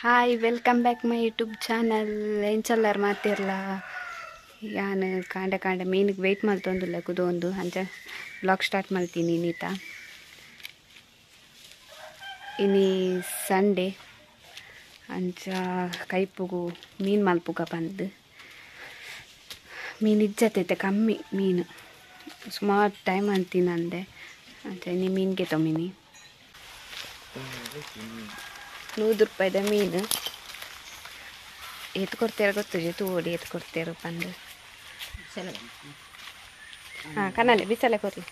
Hi welcome back my YouTube channel. ಎಂಚಲ್ಲಾರ್ ಮಾತಿರ್ಲ ಯಾನ್ ಕಾಂಡೆ ಕಾಂಡೆ ಮೀನಿಗೆ ವೆಯ್ಟ್ ಮಲ್ತೊಂದುಲ್ಲ ಕುದೊಂದು ಅಂಚ ಬ್ಲಾಗ್ ಸ್ಟಾರ್ಟ್ ಮಲ್ತೀನಿ ನೀತಾ. ಇನಿ ಸಂಡೇ ಅಂಚ ಕೈಪುಗು ಮೀನು ಮಲ್ಪುಗ ಬಂದು ಮೀನು ಇಜ್ಜತೈತೆ ಕಮ್ಮಿ ಮೀನು ಸುಮಾರು ಟೈಮ್ ಅಂತೀನಿ ಅಂದೆ ಅಂಚ ಇನಿ ಮೀನಿಗೆ ತೊಮೀನಿ 100 ರೂಪಾಯಿದ ಮೀನು ಏತ್ ಕೊಡ್ತೇರ ಗೊತ್ತುಜಿ ತೂವೊಡಿ ಏತ್ ಕೊಡ್ತೇರು ಪಂದು ಹಾಂ ಕನಲೆ ಬಿಸಲೆ ಕೊರ್ಲಿ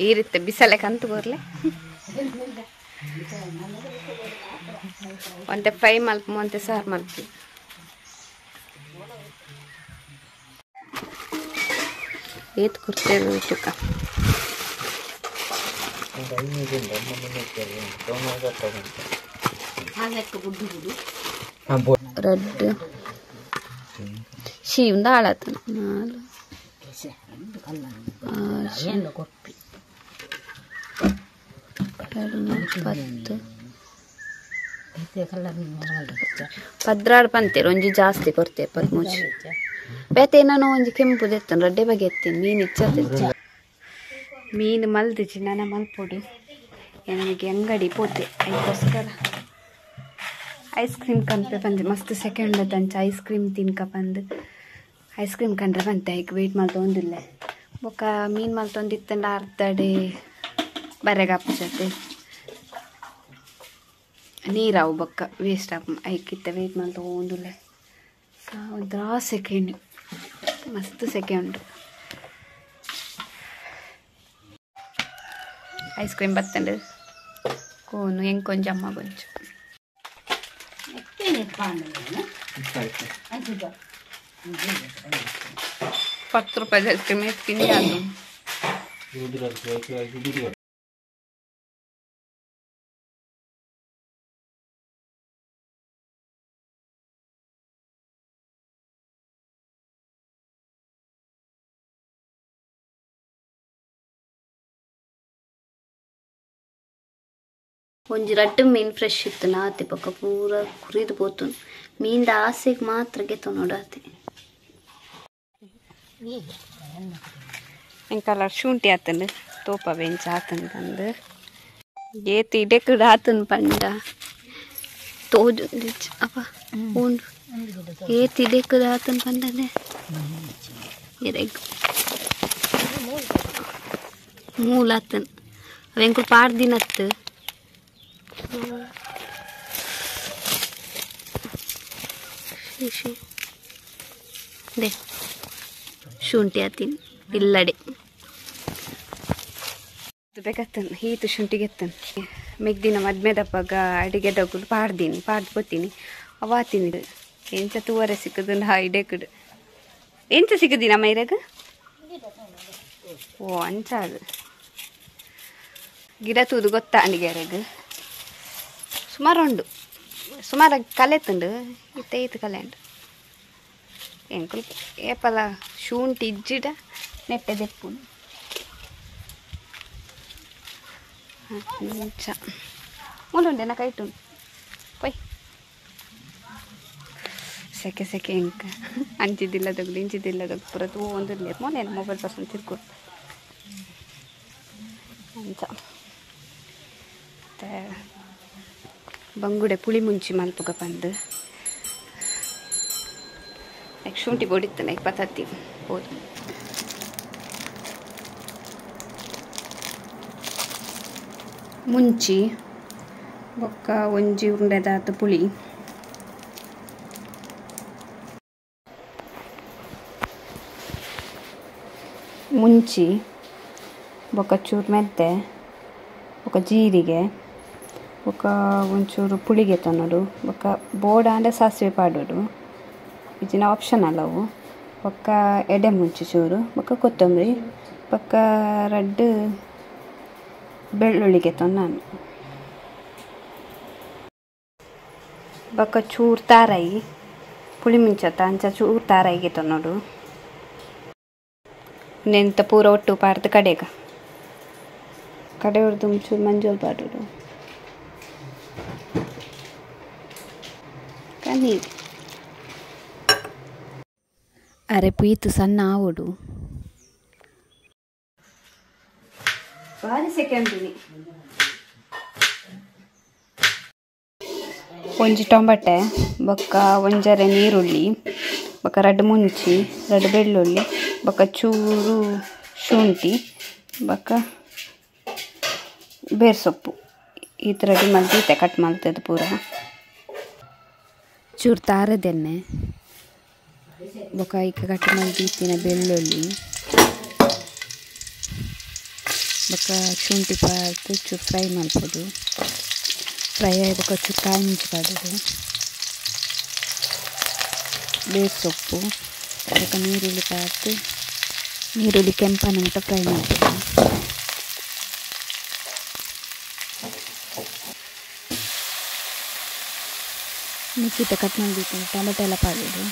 ಈ ರೀತಿ ಬಿಸಲೆ ಕಂತು ಕೊರ್ಲೆ ಒಂತೆ ಫ್ರೈ ಮಲ್ಪ ಒಂತೆ ಸಾರು ಮಲ್ಪು ಏತ್ ಕೊಡ್ತೇರು ತುಕ ರೆಡ್ she ಒಂದು ಆಳಾತು 4 6 2 10 12 ಪಂತೇರು ಒಂಜಿ ಜಾಸ್ತಿ ಕೊಡ್ತೇವೆ 13 ಬೇತೆ ನಾನು ಒಂಜಿ ಕೆಂಪು ದೆತ್ತನು ರಡ್ಡೆ ಬಗೆ ಎತ್ತೀನಿ ಮೀನು ಇಚ್ಚ ಮೀನು ಮಲ್ದಿಜಿ ನನ್ನ ಮಲ್ಪೊಡು ನನಗೆ ಅಂಗಡಿ ಪೋತೆ ಅದಕ್ಕೋಸ್ಕರ ಐಸ್ ಕ್ರೀಮ್ ಕನ್ಪೆ ಬಂದೆ ಮಸ್ತ್ ಸೆಕೆಂಡ್ ತಂಚ ಐಸ್ ಕ್ರೀಮ್ ತಿನ್ಕ ಬಂದು ಐಸ್ ಕ್ರೀಮ್ ಕಂಡ್ರೆ ಬಂತೆ ಈಗ ವೆಯ್ಟ್ ಮಲ್ತೊಂದಿಲ್ಲ ಬೊಕ್ಕ ಮೀನು ಮಲ್ತೊಂದಿತ್ತಂಡ ಅರ್ಧಡೆ ಬರೆಗಾಪು ಜೊತೆ ನೀರಾವು ಬೊಕ್ಕ ವೇಸ್ಟ್ ಆಪ್ ಐಕಿತ್ತ ವೆಯ್ಟ್ ಮಲ್ತೊಂದಿಲ್ಲ ಒಂಥರ ಸೆಕೆಂಡ್ ಮಸ್ತ್ ಸೆಕೆಂಡ್ ಐಸ್ ಕ್ರೀಮ್ ಬತ್ತಂಡು ಕೋನು ಹೆಂಗೆ ಕೊಂಚ ಅಮ್ಮ ಕೊಂಚ 10 ರೂಪಾಯಿ ಐಸ್ ಕ್ರೀಮ್ ತಿಂಡಿ ಅದು ಒಂಜಿ ರಡ್ಡು ಮೀನು ಫ್ರೆಶ್ ಇತ್ತು ನಾತೆ ಪಕ್ಕ ಪೂರ ಕುರಿದು ಪೋತು ಮೀನ್ದ ಆಸೆಗೆ ಮಾತ್ರ ಗೆತ್ತು ನೋಡಾತೆ ಎಂಕಲರ್ ಶುಂಠಿ ಆತಂದು ತೋಪ ಬೆಂಚ ಆತಂದು ಬಂದು ಏತಿ ಇಡೆಕುಡು ಆತನ್ ಪಂಡ ತೋಜು ಅಪ್ಪ ಉಂಡು ಏತಿ ಇಡೆಕುಡು ಆತನ್ ಪಂಡನೆ ಎರೆಗ್ ಮೂಲ ಆತನ್ ಅವೆಂಕುಲು ಪಾಡ್ದಿನತ್ತು they ಶುಂಠಿ ಆತೀನಿ ಇಲ್ಲಡೆ ಬೇಕತ್ತನ್ ಹೀತು ಶುಂಠಿಗೆ ಎತ್ತನ್ ಮೆಗ್ದಿನ ಮದ್ಮೆದಪ್ಪಾಗ ಅಡಿಗೆ ದಗುಲು ಪಾಡ್ದೀನಿ ಪಾಡ್ದು ಪೋತೀನಿ ಅವಾತೀನಿ ಎಂಚ ತೂವರೆ ಸಿಕ್ಕದು ಹಾ ಇಡೆಕುಡು ಎಂಚ ಸಿಕ್ಕದಿನ ಮೈರಾಗ ಓ ಅಂಚ ಅದು ಗಿಡ ತೂದು ಗೊತ್ತಾ ಅಡಿಗೆರೆಗ್ ಸುಮಾರು ಉಂಡು ಸುಮಾರು ಕಲೆ ತುಂಡು ಇತ್ತ ಈತ ಕಲೆ ಉಂಡು ಎಂಕುಲು ಏಪಲ ಶುಂಠಿ ಇಜ್ಜಿಡ ನೆಟ್ಟೆ ದೆಪ್ಪು ಅಂಚ ಮುಲುಂಡೆ ಕೈಟು ಪೊಯ್ ಸೆಕೆ ಸೆಕೆ ಎಂಕ ಅಂಚಿದ್ದಿಲ್ಲ ದೊಗ್ಲು ಇಂಚಿದ್ದಿಲ್ಲ ದೊಗ್ಲು ಪೂರ ತೂ ಒಂದು ಮೊನ್ನೆ ಮೊಬೈಲ್ ಪರ್ಸನ್ ತಿರ್ಕೊ ಅಂಚ ಮತ್ತು ಬಂಗುಡೆ ಪುಳಿ ಮುಂಚಿ ಮಲ್ಪುಗ ಬಂದು ಶುಂಠಿ ಬೊಡಿತ್ತಾನೆ ಪತತ್ತಿ ಹೋದು ಮುಂಚಿ ಬೊಕ್ಕ ಒಂಜಿ ಉಂಡೆದಾತು ಪುಳಿ ಮುಂಚಿ ಬೊಕ್ಕ ಚೂರು ಮೆಂತೆ ಬೊಕ್ಕ ಜೀರಿಗೆ ಬೊಕ್ಕ ಒಂಚೂರು ಪುಳಿಗೆ ತನ್ನೋಡು ಬೊಕ್ಕ ಬೋಡ ಅಂದರೆ ಸಾಸಿವೆ ಪಾಡೋಡು ಇಜಿನ ಆಪ್ಷನ್ ಅಲ್ಲವು ಬೊಕ್ಕ ಎಡೆ ಮುಂಚಿ ಚೂರು ಬೊಕ್ಕ ಕೊತ್ತಂಬರಿ ಬೊಕ್ಕ ರಡ್ಡು ಬೆಳ್ಳುಳ್ಳಿಗೆ ನಾನು ಬೊಕ್ಕ ಚೂರು ತಾರಾಯಿ ಪುಳಿ ಮುಂಚತ್ತ ಅಂಚ ಚೂರು ತಾರಾಯಿಗೆ ತನ್ನೋಡು ನೆಂತ ಪೂರ ಒಟ್ಟು ಪಾಡ್ದು ಕಡೆಗ. ಕಡೆಯವ್ರದ್ದು ಒಂಚೂರು ಮಂಜೋಲ್ ಪಾಡೋಡು ನೀರು ಅರೆ ಪೀತು ಸಣ್ಣ ಆವಡು ಬಾರಿ ಸೆಕೆಂಡಿನಿ ಒಂಜಿ ಟೊಮೆಟೊ ಬೊಕ್ಕ ಒಂಜರೆ ನೀರುಳ್ಳಿ ಬೊಕ್ಕ ರಡ್ಡ್ ಮುಂಚಿ ರಡ್ಡ್ ಬೆಳ್ಳುಳ್ಳಿ ಬೊಕ್ಕ ಚೂರು ಶುಂಠಿ ಬೊಕ್ಕ ಬೇರ್ ಸೊಪ್ಪು ಈ ರೆಡಿ ಮಲ್ತಿತ್ತೆ ಕಟ್ ಮಲ್ತದ ಪೂರ ಚೂರು ತಾರದೆಣ್ಣೆ ಬೊಕ್ಕ ಐಕ್ ಕಟ್ ಮಲ್ದಿತ್ತಿನ ಬೆಳ್ಳುಳ್ಳಿ ಬೊಕ್ಕ ಶುಂಠಿ ಪಾಡ್ದು ಚೂರು ಫ್ರೈ ಮಲ್ಪೊಡು ಫ್ರೈ ಆಯಿ ಬೊಕ್ಕ ಚೂರು ಕಾಯಿ ಮುಂಚಿ ಪಾಡೋದು ಬೇರ್ ಸೊಪ್ಪು ಬೊಕ್ಕ ನೀರುಳ್ಳಿ ಪಾಡ್ದು ನೀರುಳ್ಳಿ ಕೆಂಪನ ಮುಟ್ಟ ಫ್ರೈ ಮಲ್ಪೊಡು ಮಿಕ್ಸಿತ ಕಟ್ ಮಾಡಿದ್ದೀನಿ ಟೊಮೆಟೊ ಎಲ್ಲ ಪಾಡೋದು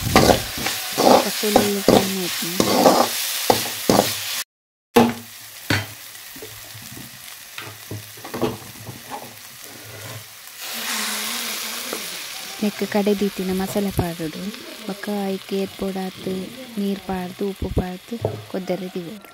ಫುಲ್ ಫ್ರೈ ಮಾಡ್ತೀನಿ ನೆಕ್ ಕಡೆದೀತಿನ ಮಸಾಲೆ ಪಾಡೋದು ಬೊಕ್ಕ ಐಕ್ ಏತ್ ಬೋಡಾತ್ ನೀರು ಪಾಡ್ದು ಉಪ್ಪು ಪಾಡ್ದು ಕೊದ್ದರೆ ದಿವೊಡು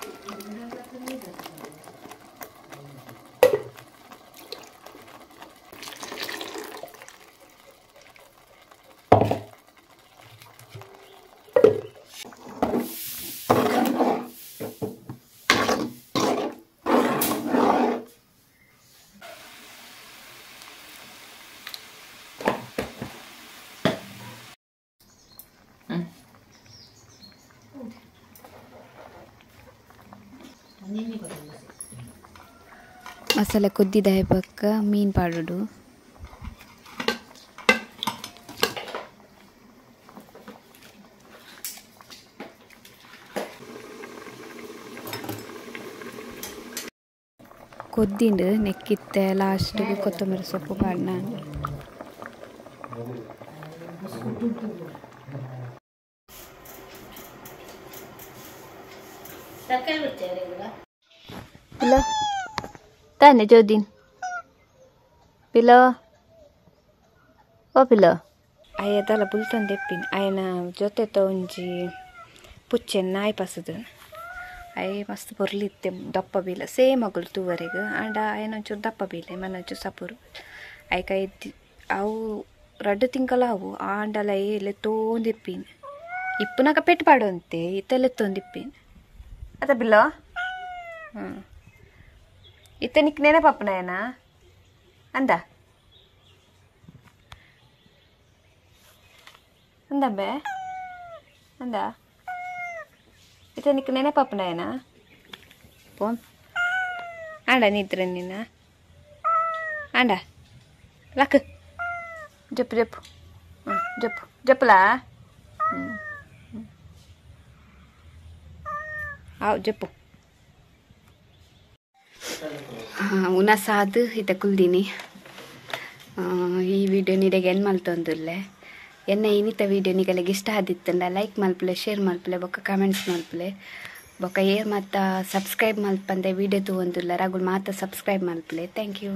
ಮಸಾಲೆ ಕೊದ್ದಿದ ಬೊಕ್ಕ ಮೀನು ಪಾಡೋಡು ಕೊದ್ದಿಂಡು ನೆಕ್ಕಿತ್ತೆ ಲಾಸ್ಟಿಗೆ ಕೊತ್ತಂಬರಿ ಸೊಪ್ಪು ಪಾಡ್ನ ಪಿಲೋ ತಾನೆ ಜೋದಿನ್ ಪಿಲೋ ಓ ಪಿಲೋ ಅಯ್ಯದಲ್ಲ ಬುಲ್ತೊಂದೆಪ್ಪಿನ ಅಯ್ಯನ ಜೊತೆ ಒಂಜಿ ಪುಚ್ಚೆನ್ ನಾಯಿ ಪಸದು ಅಯ್ಯ ಮಸ್ತ್ ಪೊರ್ಲಿತ್ತೆ ದಪ್ಪ ಬೀಲ ಸೇಮ್ ಅಗುಲು ತೂವರೆಗ್ ಆಂಡ ಅಯ್ಯನ ಒಂಚೂರು ದಪ್ಪ ಬೀಲೆ ಮನ ಒಂಚೂರು ಸಪುರು ಐಕ ಅವು ರಡ್ಡು ತಿಂಕಲ ಅವು ಆಂಡಲ ಲೆತ್ತೋಂದಿಪ್ಪಿನ ಇಪ್ಪುನಕ ಪೆಟ್ಟು ಪಾಡೊಂತೆ ಇತ್ತ ಲೆತ್ತೊಂದಿಪ್ಪಿನ ಅತ್ತ ಬಿಲ್ಲೋ ಹ್ಞೂ ಇತ್ತ ನಿಕ್ ನೆನಪಪ್ಪನಯನ ಅಂದ ಅಂದಬ್ಬೆ ಅಂದ ಇತ್ತ ನಿಕ್ ನೆನಪಪ್ಪನಯನ ಪೋನ್ ಆಂಡ ನಿದ್ರೆ ನಿನ್ನ ಆಂಡ ಲಕ್ ಜಪ್ಪು ಜಪ್ಪು ಹ್ಞೂ ಜಪ್ಪು ಜಪ್ಪಲಾ ಹ್ಞೂ ಆವ್ ಜಪ್ಪು ಉನಸಾದ್ ಇತ್ತ ಕುಲ್ದಿನಿ ಈ ವಿಡಿಯೋ ನಿಡೆಗೆ ಎನ್ ಮಲ್ತೊಂದುಲ್ಲೆ ಎನ್ನ ಇನ್ನಿತ ವಿಡಿಯೋ ನಿಗಲೆಗ್ ಇಷ್ಟ ಆದಿತ್ತಂಡ ಲೈಕ್ ಮಲ್ಪುಲೆ ಶೇರ್ ಮಲ್ಪುಲೆ ಬೊಕ್ಕ ಕಮೆಂಟ್ಸ್ ಮಲ್ಪುಲೆ ಬೊಕ್ಕ ಏರ್ ಮಾತ ಸಬ್ಸ್ಕ್ರೈಬ್ ಮಲ್ಪಂದೆ ವಿಡಿಯೋ ತೂವೊಂದುಲ್ಲ ರಗುಲ್ ಮಾತ ಸಬ್ಸ್ಕ್ರೈಬ್ ಮಲ್ಪುಲೆ. Thank you.